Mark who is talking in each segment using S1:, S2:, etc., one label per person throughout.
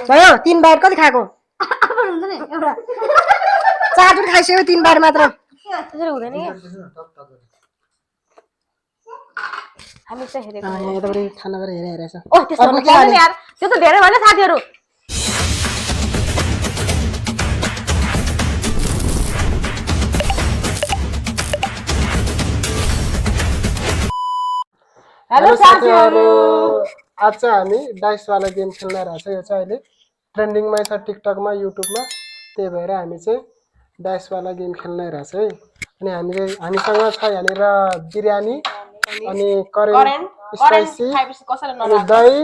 S1: भयो 3 बाइट कति खाएको चारचोटि खाइसक्यो 3 बाइट मात्र
S2: त्यसरी हुँदैन के हामी चाहिँ हेरेको
S1: यतापट्टि खाना गरेर हेरेछ
S2: ओ त्यस्तो गर्नु पर्दैन यार त्यो त धेरै भयो साथीहरु हेलो साथीहरु
S1: आज चाहिँ हामी डाइस वाला गेम खेल्न रहेछ यो चाहिँ अहिले ट्रेन्डिङमा छ टिकटकमा युट्युबमा त्यही भएर हामी चाहिँ डाइस वाला गेम खेल्न रहेछ है अनि हामीसँग छ यहाँनिर बिरयानी अनि करेन्ट स्पाइसी अनि दही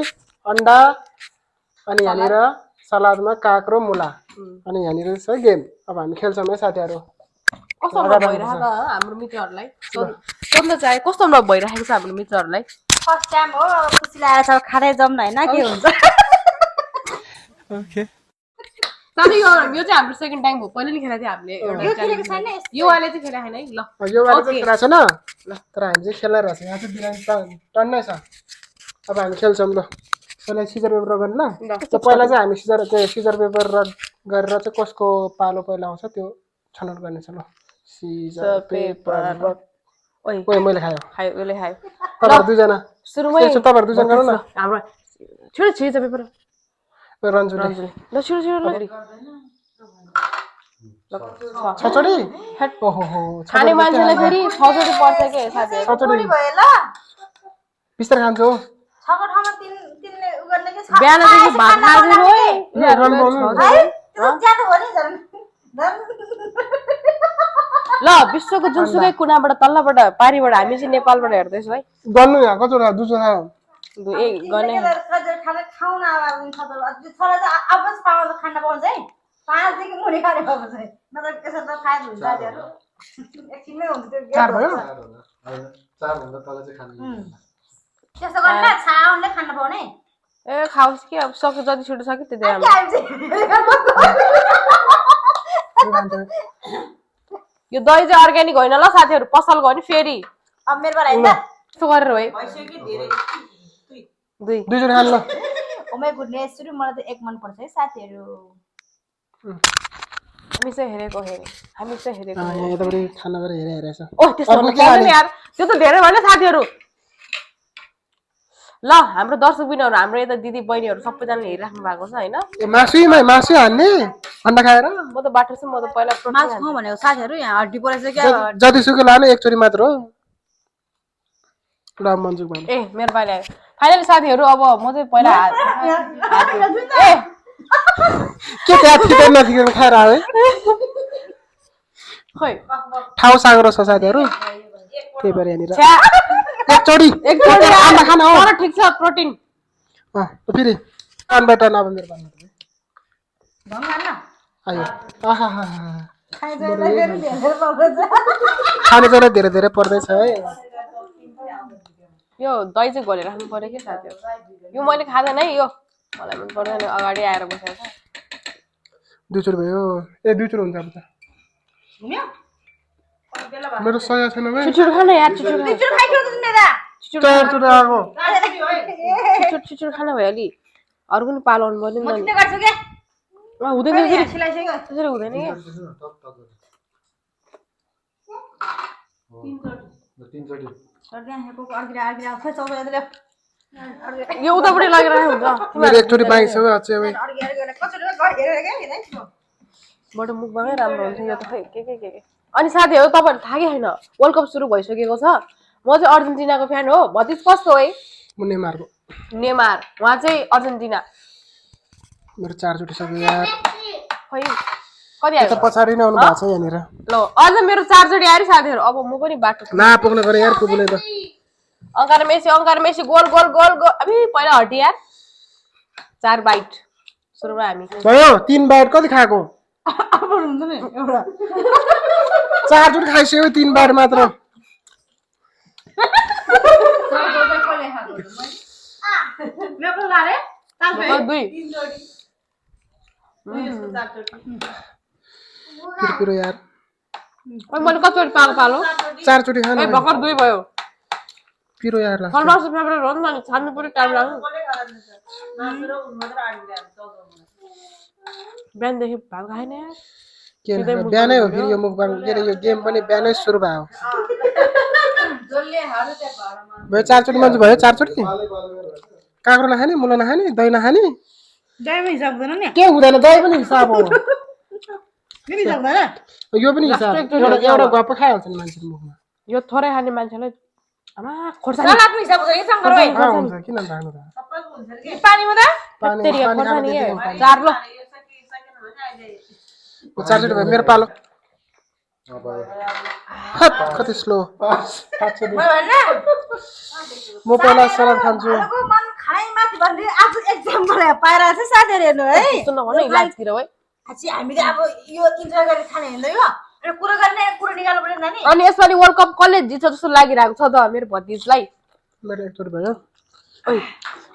S1: अंडा अनि यहाँनिर सलादमा काक र मुला अनि यहाँनिर छ गेम अब हामी खेल्छौँ है साथीहरु
S2: कस्तो भइरहेको छ हाम्रो मित्रहरुलाई सोध्न चाहे कस्तो भइरहेको छ हाम्रो मित्रहरुलाई
S3: फर्स्ट टाइम हो खुसी लागेछ खादै जाउँ न हैन के हुन्छ
S1: ओके
S2: साथी यो चाहिँ हाम्रो सेकेन्ड टाइम हो पहिले नि खेलेको थियो हामीले एउटा
S3: खेलेको छैन
S2: यो वाले चाहिँ खेलेको छैन है ल
S1: यो वाला चाहिँ खेलेको छैन ल तर हामी चाहिँ खेल्न रहेछ यहाँ चाहिँ बिरयानी टन्नै छ अब हामी खेल्छौँ ल पहिला सिजर पेपर गर्नु ल त्यो पहिला चाहिँ हामी सिजर पेपर गरेर चाहिँ कसको पालो पहिला आउँछ त्यो छनौट गर्नेछ ल सिजर पेपर
S2: ओइ
S1: मैले खायो
S2: यसले खायो
S1: तपाईहरु दुईजना
S2: सुरुमै
S1: तपाईहरु दुईजना गर्नु न
S2: हाम्रो छिटो सिजर पेपर
S1: रन्जु
S2: ल छिटो ल
S1: छचडी ओहो हो
S2: खाने मान्छेलाई फेरि 6 चोटी पर्छ के साथीहरु
S1: छचडी
S3: भयो ल
S1: बिस्तार खान्छु
S3: छको ठाउँमा तीन उ गर्ने के छ
S2: बिहानदेखि भात खादिनु है
S3: त्यो ज्यादा हो नि झन्
S2: ल विश्वको जुनसुकै कुनाबाट तल्लाबाट पारीबाट हामी चाहिँ नेपालबाट हेर्दैछौ है
S1: गर्नु यहाँ कतिवटा दुईजना
S2: ए गर्ने
S3: खाना खाउन छ त छोरा चाहिँ आवाज पाउँछ खाना पाउँछ है 5 देखि मुनि खाने पाउँछ है नत्र त्यसरी त खाए हुन्छ साथीहरु एकछिनमै हुन्छ त्यो
S1: चार भयो
S4: चार भन्दा तल चाहिँ खानु
S3: त्यसो गर्ने छाउनले खान पाउने
S2: ए खाओस् कि अब सक्यो जति छिटो सक्यो त्यति राम्रो यो दही चाहिँ अर्ग्यानिक होइन ल साथीहरु पसल गयो नि फेरि
S3: अब मेरो बारे हैन
S2: यस्तो गरेर हो है
S1: दुईजना खानु ल
S3: ओमे गुड्ने सुरु मलाई त एक मन पर्छ है साथीहरु
S2: हामी चाहिँ हेरेको
S1: यहाँ यतापट्टि खाना गरेर हेरेछ
S2: ओ त्यस्तो गर्नु पर्दैन यार त्यो त धेरै भयो साथीहरु ल हाम्रो दर्शक बिनहरु हाम्रो यता दिदी बहिनीहरु सबैजनाले हेरिराख्नु भएको छ हैन
S1: ए मासु हान्ने अन्डा खाएर
S2: म त बाटो चाहिँ म त पहिला
S3: मास खाऊ भनेको साथीहरु यहाँ हड्डी परेछ के
S1: जति सुकै लानु एकचोटी मात्र हो ल मन्जुक भाइ
S2: ए मेरो भाइले आयो फाइनली साथीहरु अब म चाहिँ पहिला ए
S1: के त्यहाँ थिपेर नथिपेर खाएर आयो
S2: खै
S1: ठाउँ साँग्रो छ साथीहरु त्यही भएर यहाँनिर एकचोटी
S2: अन्डा खान हो तर ठीक छ प्रोटिन
S1: फेरि टनबाट टन अब मेरो भन्नु
S3: भङ्गान
S1: आयो आहा
S3: खाइ जाँदा फेरि धेरै पर्छ
S1: खाने चाहिँ धेरै धेरै पर्दैछ है
S2: यो दही चाहिँ घोलेर राख्नु पर्यो के साथीहरु यो मैले खादैन है यो मलाई मन पर्दैन अगाडि आएर बसेको छ
S1: दुईचोटी भयो ए दुईचोटी हुन्छ अब त मेरो सय छैन भाइ
S2: छिटो खान यार छिटो
S3: खाइदियो त मेरा
S1: चारचोटी आएको
S2: छिटो खान भयो अलि अरु पनि पालाउनु पर्यो
S3: म तिमीले गर्छु के
S2: हुँदैन
S3: सिलाइसक्यो
S2: त्यसरी हुँदैन के
S4: तीनचोटी
S2: यो उतापट्टि लागिरहेको हुन्छ
S1: मेरो एकचोटी बाइक छ आज चाहिँ
S2: बडो मुखबाङै राम्रो हुन्छ यो त खै के अनि साथीहरु तपाईहरु थाहा कि छैन वर्ल्ड कप सुरु भइसकेको छ म चाहिँ अर्जेन्टिनाको फ्यान हो भतिज कस्तो है
S1: म नेमारको
S2: नेमार उहाँ चाहिँ अर्जेन्टिना
S1: मेरो चारचोटी सक्यो यार
S2: खै कति आयो
S1: त पछाडी नै आउनु भएको छ यहाँनिर
S2: ल अझ मेरो चारचोटी आयो साथीहरु अब म पनि बाटो
S1: नापुग्न गरे यार पुग्ने त
S2: अंकार मेसी गोल अबे पहिला हटी यार 4 बाइट सुरुमा हामी
S1: भयो 3 बाइट कति खाएको
S3: अब हुन्छ नि एउटा
S1: चारचोटी खाइसक्यो 3 बाइट मात्र
S3: मेरो लारे
S2: दुई
S1: पिरो यार
S2: मैले कतिचोटि पालो
S1: चारचोटी खानु
S2: ए भर्खर दुई भयो
S1: पिरो यार लाग्छ
S2: फलबास फेभरेट हो नि त छान्नु पर्यो टाइम लाग्छ बिहानदेखि भात खाएन
S1: के बिहानै हो फेरि यो मुखबाङ के अरे यो गेम पनि बिहानै सुरु भयो भयो 4 चोटि मान्छे भयो 4 चोटि काँक्रो नखाने मुला नखाने दही नखाने
S3: दही हिसाब हुँदैन नि
S1: के हुँदैन दही पनि हिसाब हो
S3: किन हिसाब हुँदैन
S1: यो पनि हिसाब एउटा गफ खाइहाल्छ नि मान्छेको मुखमा
S2: यो थोरै खाने मान्छेलाई आमा खोर्सानी
S3: सलादमा हिसाब हुन्छ कि शङ्कर भाइ
S1: हुन्छ किन खानु त
S3: पानीमा त
S1: पानी
S2: तेरिका
S1: पानी
S2: खोर्सानी
S1: खानु
S2: के चार लो
S1: 4 चोटि भयो मेरो पालो हट कति स्लो 5 चोटि म पहिला सलाद खान्छु
S3: हालको मन खानै माथि भन्दै आज एक्जाम्पल पाएर चाहिँ साथीहरु हेर्नु है
S2: त्यस्तो नभन इलाजतिर है
S3: साच्चै हामीले अब यो इन्जोय गरेर खाने हैन यो अनि कुरा गर्ने कुरा निकाल्नु पर्दैन नानी
S2: अनि यसपालि वर्ल्ड कप कसले जित्छ जस्तो लागिरहेको छ त मेरो भतिजलाई
S1: मेरो एकचोटि भयो
S2: ओइ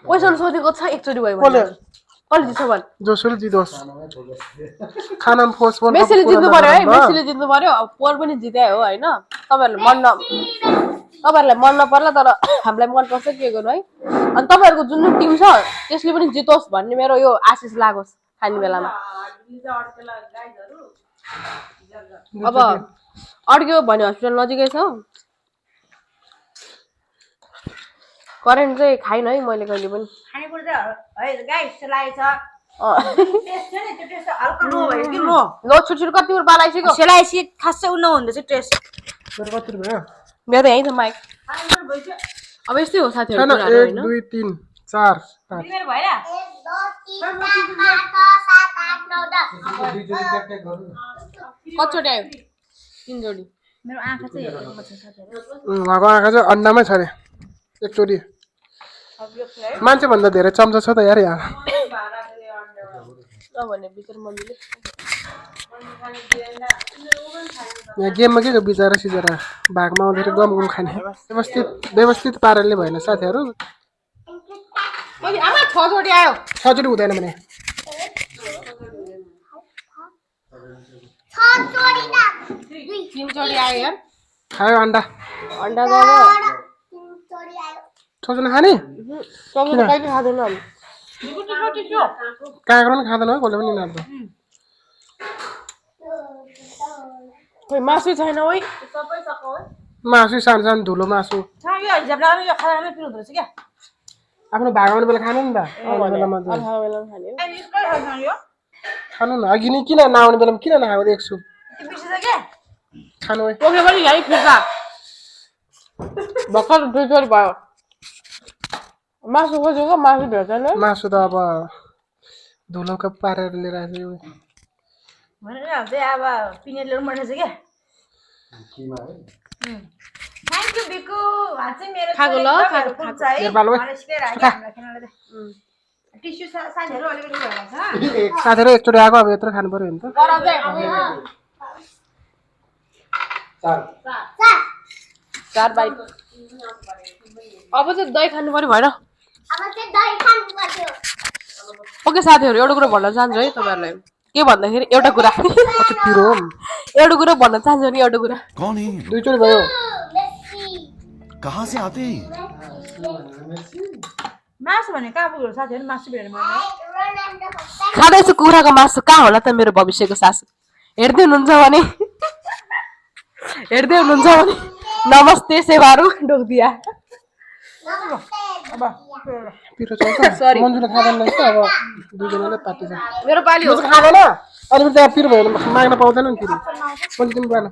S2: क्वेसन सोधेको छ एकचोटि भयो
S1: कसले
S2: कसले जित्छ भन्
S1: जोसुले जितोस् खानामा फोर्स बोल
S2: मेसीले जित्नु पर्यो है मेसीले जित्नु पर्यो अब पोल पनि जिते हो हैन तपाईहरुलाई मन नपर्ला तर हामीलाई मन पर्छ के गर्नु है अनि तपाईहरुको जुन जुन टिम छ त्यसले पनि जितोस् भन्ने मेरो यो आशिष लागोस् खाने बेलामा अब अड्क्यो भने हस्पिटल नजिकै छ करेन्ट चाहिँ खाइन है मैले कहिले पनि
S3: खानेकुरा चाहिँ है गाइस चाहिँ लागेछ टेस्ट चाहिँ त्यो टेस्ट हल्का लो भयो कि लो
S2: लो छुटछुट कति बेर बालाइसक्यो
S3: सेलाइसी खासै उन्न हुँदैछ टेस्ट
S1: मेरो कति भयो
S2: मेरो त यही छ माइक अब यस्तै हो साथीहरु
S1: छैन
S2: कुराहरु
S1: 1 2 3 4 5
S3: बिमेर भइरा
S4: 1 2 3 4 5 6 7 8 9 10
S2: कतिचोटि आयो 3 जोडी
S3: मेरो आँखा चाहिँ हेरेको छ साथीहरु
S1: उहाँको आँखा चाहिँ अन्डामै छ अरे एकचोटि मान्छे भन्दा धेरै चम्चा छ त यार यहाँ
S2: नभने बिचर मन्दिरले
S1: यहाँ गेममा के बिचरा सिजरा भागमा आउँदाखेरि गम गम खाने व्यवस्थित पाराले भएन साथीहरू
S2: कति आमा 6 जोडी आयो
S1: 6 चोटि हुँदैन भने
S2: 3 जोडी आयो यार
S1: खायो अन्डा
S2: अन्डा त
S1: छोजन खाने
S2: सबैले कहिले खाँदैन हामी
S1: काँक्रो पनि खाँदैन है कसले पनि यिनीहरू
S2: खोइ मासु छैन ओइ
S1: मासु सानो सानो धुलो मासु
S3: यो हिसाब लगाएर यो खानामै पिरो हुँदैछ क्या
S1: आफ्नो भाग आउने बेला खानु नि त आउने बेलामा त
S2: अल्फा बेलामा खाने हो
S3: अनि यसकै खान्छ यो
S1: खानु न अघि नै किन नआउने बेलामा किन नखाएको देख्छु
S3: त्यो बिर्सिन्छ क्या
S1: खानु है
S2: पोके पनि है फिर्ता भर्खर 2 जोडी भयो मासु खोजेको मासु भेट्दैन
S1: मासु त अब धुलोको पारेर लिएर आएको
S3: भनेर चाहिँ अब पिनेट ल्याउनु पर्नेछ क्या
S4: किमा है
S3: थ्याङ्क यू बिकु चाहिँ मेरो
S2: खाएको ल, खाएको,
S3: पुग्छ है
S1: नेपाल गयो।
S3: मलाई सिकाइराख्यो हामीलाई खेल्नलाई टिस्यु साथीहरू अलिकति भइरहेको छ
S1: साथीहरू एकचोटि आएको अब यत्रो खानु पर्यो नि त
S2: तर चाहिँ 4 बाइट अब चाहिँ दही खानु पर्यो भएन ओके साथीहरू एउटा कुरा भन्न चाहन्छु है तपाईहरुलाई के भन्दाखेरि एउटा कुरा
S1: कति पिरो हो
S2: एउटा कुरा भन्न चाहन्छु नि एउटा कुरा
S5: कौन है ये?
S1: दुईचोटि भयो
S5: कहाँ से आते हैं?
S3: मासु भने कहाँ पुग्यो साथीहरू मासु भेटेर मलाई
S2: खाँदैछु कुखुराको मासु कहाँ होला त मेरो भविष्यको सासु हेर्दै हुनुहुन्छ भने नमस्ते सेवारु डोकदिया
S1: पिरो छ मन्जुले खाँदैन रहेछ अब दुईजनाले पार्टी छ
S2: मेरो पाली हो
S1: म चाहिँ खाँदैन अनि त्यहाँ पिरो भयो भने माग्न पाउँदैन नि फेरि पनि तिमी बान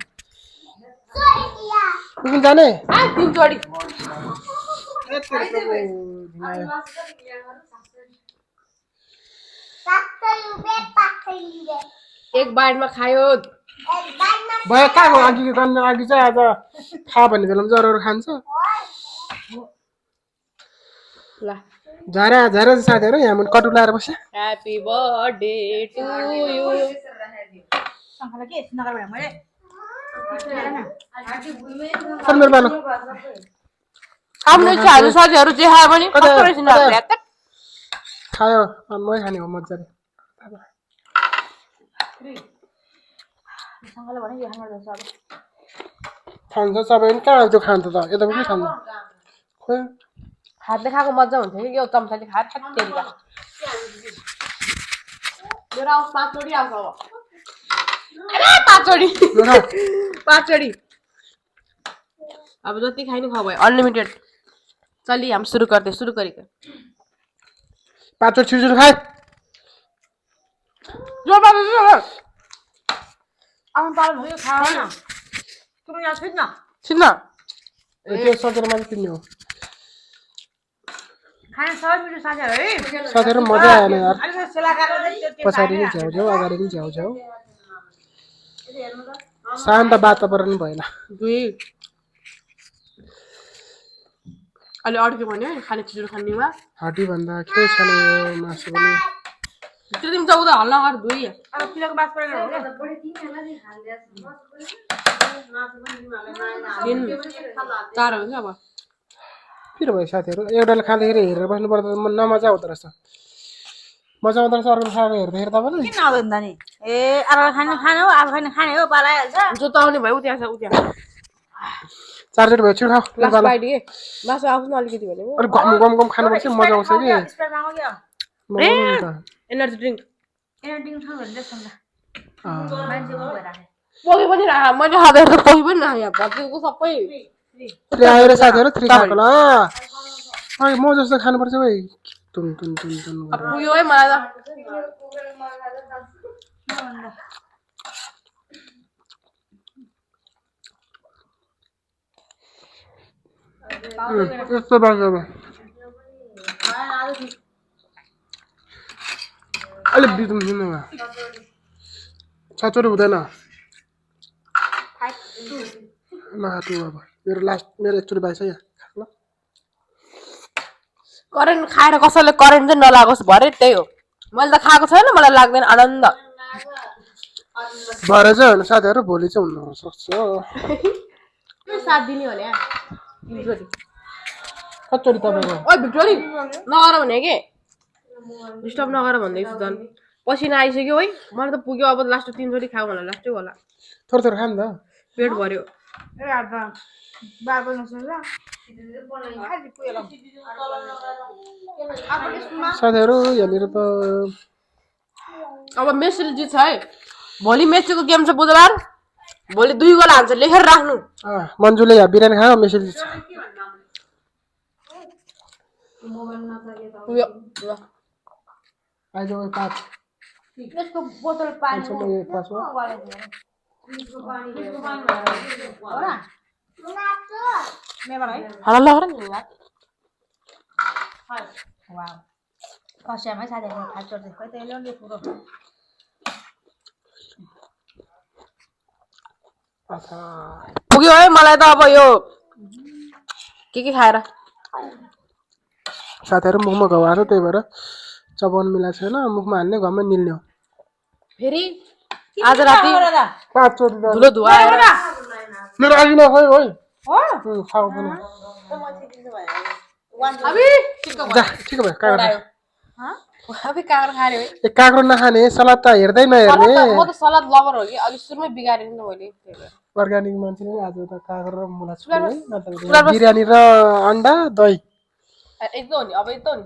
S1: तिमी जाने
S2: 3 जोडी एक बाइटमा खायो
S1: भयो कहाँको अघि गर्ने अघि चाहिँ आज खा भन्ने बेलामा जराहरू खान्छ
S2: ल
S1: झारा झारा साथीहरू यहाँ मुनि कटु लाएर बस्यो
S2: ह्यापी बर्थडे टु यु
S3: शङ्खलाई के नगर भने मैले
S1: सर मेरो बानो
S2: आफ्नो इच्छाहरू साथीहरू जे खायो भने कस्तो रहेछ नि
S1: खायो मै खाने हो मजाले
S3: शङ्खलाई भने यो खानु पर्छ अब
S1: खान्छ सबै पनि कहाँ त्यो खान्छ त यता पनि खान्छ खोइ
S2: हातले खाएको मजा हुन्छ कि यो चम्चाले खाएर तेरिका मेरो आउँछ 5 चोटी आउँछ अब अरे 5 चोटी 5 चोटी अब जति खाइने खाऊ भयो अनलिमिटेड चलिए हम शुरू करते शुरू करेंगे
S1: 5 चोटि छिटो खाए
S2: जोर पार्नु जोर
S3: आउनु पालो भयो खाएन तिम्रो यहाँ छिट्न
S2: छिन्न
S1: त्यो सकेर मात्र किन्ने हो
S3: खाना सबै मिठो साथीहरू है
S1: साथीहरू मजा आएन यार
S3: अहिले सेला गरेर त्यो
S1: पछाडि नि झ्याउ अगाडि नि झ्याउ शान्त वातावरण भएन
S2: दुई अलि अड्क्यो भने खाने छिटो खानेमा
S1: हड्डी भन्दा के छैन यो मासु पनि
S2: त्यो दिन चौध हल्ला गर दुई
S3: अब पिलोको बास परेन हो
S2: तीन चार हुन्छ अब
S1: पिरो भयो साथीहरू एउटाले खाँदाखेरि हेरेर बस्नु पर्दा नमजा आउँदो रहेछ मजा आउँदो रहेछ अर्को खाएको हेर्दाखेरि तपाईँले
S3: किन आउँदैन त नि ए अर्को खाने हो अब खाने हो पालाइहाल्छ
S2: जो त आउने भयो उता छ उता
S1: 4 चोटि भयो छिटो खाऊ
S2: लास्ट बाइट के मासु आउँछ न अलिकति भने
S1: अलिक गम खानुपर्छ मजा आउँछ कि
S3: स्प्राइट मागौ क्या
S2: एनर्जी ड्रिङ्क
S3: एनर्जी ड्रिङ्क खाऊ भने त्यसो मान्छे को भइराखे
S2: पोगी पनि राख मैले खाँदाखेरि त पोगी पनि राखेँ भर्तीको सबै
S1: 3 आएर साथीहरू 3 खाएको ल म जस्तो खानुपर्छ भाइ तुन
S2: पुग्यो है मलाई त
S1: यस्तो बाँच्छ अलिक बिजुम दिनुमा 6 चोटि हुँदैन नखातु अब मेरो एक चोटि बाइस है ल
S2: करेन्ट खाएर कसैले करेन्ट चाहिँ नलागोस् भरे त्यही हो मैले त खाएको छैन मलाई लाग्दैन आनन्द
S1: भरे चाहिँ होइन साथीहरू भोलि चाहिँ हुन सक्छ
S2: 7 दिने हो नि
S1: कचोटि तपाईँको
S2: ओ भिक्टोरी नगर भने के डिस्टर्ब नगर भन्दैछु झन् पसिना आइसक्यो है मलाई त पुग्यो अब लास्ट 3 चोटि खाऊ होला लास्टै होला
S1: थोरै खा नि त
S2: पेट भर्यो
S3: ए यार त बाबा नसुन्छ
S1: साथीहरू यहाँनिर त
S2: अब मेसिल जित्छ है भोलि मेसीको गेम छ बुधबार भोलि 2 गोल हान्छ लेखेर राख्नु
S1: मन्जुले यहाँ बिरानी खायो मेसिल जित्छ
S2: पुग्यो ल
S1: आइज 5
S3: त्यसको बोतल पानी
S1: म यो 5 हो
S2: हल्ला गर नि
S3: कस्यामै साथीहरू थाहा चोर्दै खै त ल्याउने पुरो
S2: पुग्यो है मलाई त अब यो के खाएर
S1: साथीहरू मुखमा घाउ आएको त्यही भएर चबाउनु मिलाएको छैन मुखमा हाल्ने घाउमै निल्ने हो
S2: फेरि आज राति
S1: 5 चोटि
S2: धुलो धुवा आएर
S1: मेरो अघि नखै है खाऊ पनि
S2: अबि
S1: जा ठिक भयो काँक्रो
S2: अबि काँक्रो खायो है
S1: ए काँक्रो नखाने सलाद त हेर्दै नहेर्ने
S2: म त सलाद लभर हो कि अलि सुरुमै बिगारेँ नि त मैले
S1: अर्ग्यानिक मान्छेले आज त काँक्रो र मुला छुट्यो है बिरयानी र अन्डा दही
S2: यस्तो हो नि अब यस्तो हो नि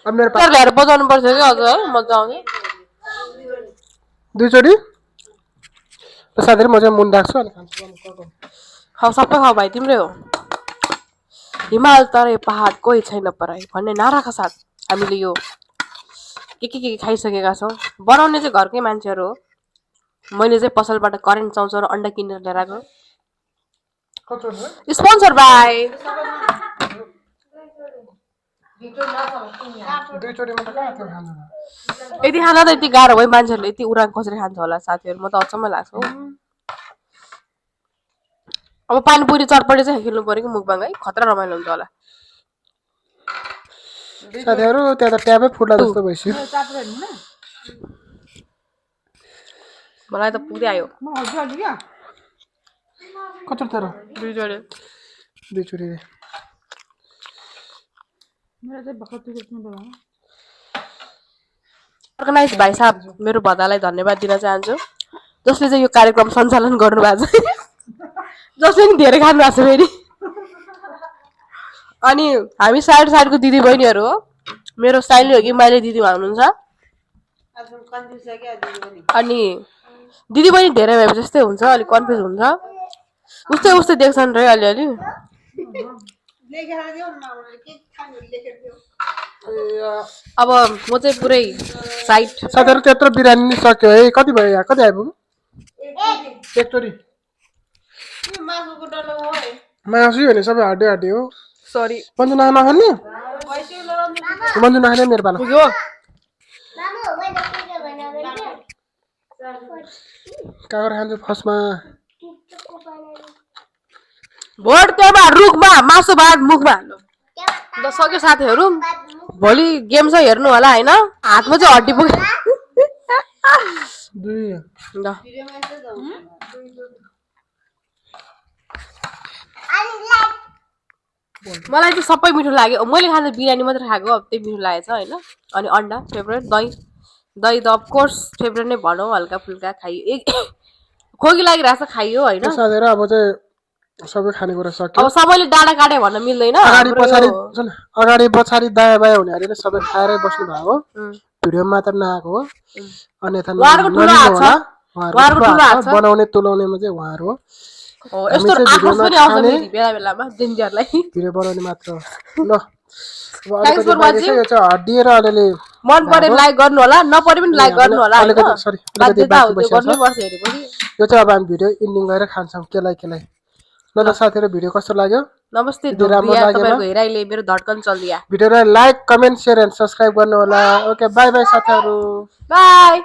S1: अब मेरो
S2: प्यार ल्याएर बजाउनु पर्छ कि अझ है मजा आउने
S1: 2 चोटि र साथीहरू म चाहिँ मुन राख्छु अनि खान्छु
S2: खाऊ सबै खाऊ भाइ तिम्रै हो हिमाल तराई पहाड कोही छैन पराई भन्ने नाराका साथ हामीले यो के खाइसकेका छौँ बनाउने चाहिँ घरकै मान्छेहरू हो मैले चाहिँ पसलबाट करेन्ट चाउँछ र अन्डा किनेर ल्याएर आएको स्पोन्सर बाई
S1: 2 चोटि मात्र खाएको खानु
S2: यति खाना त यति गाह्रो भयो मान्छेहरूले यति उरान कसरी खान्छ होला साथीहरू म त अचम्म लाग्छ हो अब पानीपुरी चटपटी चाहिँ खेल्नु पर्यो कि मुखबाङ है खतरा रमाइलो हुन्छ होला
S1: साथीहरू त्यहाँ त ट्याबै फुट्ला जस्तो भइसक्यो
S2: मलाई त पुरै आयो
S1: कचोटि तर
S2: 2 जोडे
S1: 2 चोटि
S2: अर्गनाइज भाइ साहब मेरो भदालाई धन्यवाद दिन चाहन्छु जसले चाहिँ यो कार्यक्रम सञ्चालन गर्नुभएको छ जसले नि धेरै खानु भएको छ फेरि अनि हामी साइडको दिदी बहिनीहरू हो मेरो स्टाइल हो कि मैले दिदीमा हुनुहुन्छ
S3: अब कन्फ्युज छ क्या दिदी पनि
S2: अनि दिदी पनि धेरै भए जस्तै हुन्छ अलिक कन्फ्युज हुन्छ उस्तै देख्छन् रे अलिअलि
S3: लेखेर देऊ न उनीहरूले के खानु लेखेर देऊ
S2: अब म चाहिँ पुरै साइड
S1: साथीहरू त्यत्रो बिरयानी नि सक्यो है कति भयो यहाँ कति आइपुग्यो एक टोरी
S3: मासुको डल्लो हो है
S1: मासु भने सबै हड्डी हड्डी हो
S2: सरी
S1: मन्जु नखाने
S3: पैसा लडाउनु
S1: मन्जु नखाने मेरो पालो
S2: पुग्यो
S4: मामु मैले के बनाउँदै
S1: काँक्रा खान्छु फर्स्टमा
S4: टिकटकको बनाउँदै
S2: भोट त्यहाँ रुखमा मासु भात मुखमा हाल्नु ल सक्यो साथीहरू भोलि गेम छ हेर्नु होला होइन हातमा चाहिँ हड्डी पुग्यो
S1: दुई
S2: ल
S3: भिडियोमा यस्तो जाउँ
S4: अनि लाइक
S2: मलाई चाहिँ सबै मिठो लाग्यो मैले खाँदा बिरयानी मात्रै खाएको अब त्यही मिठो लागेछ होइन अनि अन्डा फेभरेट दही त अफकोर्स फेभरेट नै भनौँ हल्का फुल्का खाइयो खोकी लागिरहेको छ खाइयो होइन
S1: साथीहरू अब चाहिँ सबै खानेकुरा सक्यो
S2: अब सबैले डाँडा काट्यो भन्न मिल्दैन
S1: अगाडि
S2: हाम्रो
S1: पछाडि
S2: यो-
S1: सुन अगाडि पछाडि दायाँ बायाँ हुनेहरूले सबै खाएरै बस्नु भएको
S2: उम्,
S1: भिडियो मात्र नआएको हो अन्यथा
S2: उहाँहरूको ठुलो
S1: नलिनु
S2: हात छ।
S1: होला
S2: उहाँहरूको ठुलो हात छ।
S1: बनाउने तुलाउनेमा चाहिँ उहाँहरू हो
S2: हो, यस्तो
S1: हामी चाहिँ
S2: आक्रोश पनि
S1: भिडियोमा
S2: आउँछ
S1: खाने-
S2: फेरि बेला बेलामा डेन्जरलाई
S1: भिडियो बनाउने मात्र हो ल अब
S2: Thanks
S1: अलिकति
S2: for
S1: बाँकी छ
S2: watching.
S1: यो चाहिँ हड्डिएर अलिअलि
S2: मन पऱ्यो लाइक गर्नु होला नपऱ्यो पनि लाइक गर्नु होला होइन
S1: अलिकति sorry, अलिकति
S2: बाध्यता हो
S1: बाँकी
S2: त्यो
S1: बसेको छ।
S2: गर्नै पर्छ हेरेपछि
S1: यो चाहिँ अब हामी भिडियो इन्डिङ गरेर खान्छौँ केलाई ल ल साथीहरू भिडियो कस्तो लाग्यो
S2: नमस्ते
S1: यदि राम्रो
S2: धोबिया
S1: लागेन-
S2: तपाईँको हेराइले मेरो धड्कन चलिया
S1: भिडियोलाई like comment share and subscribe गर्नु होला ओके बाई बाई साथीहरू
S2: बाई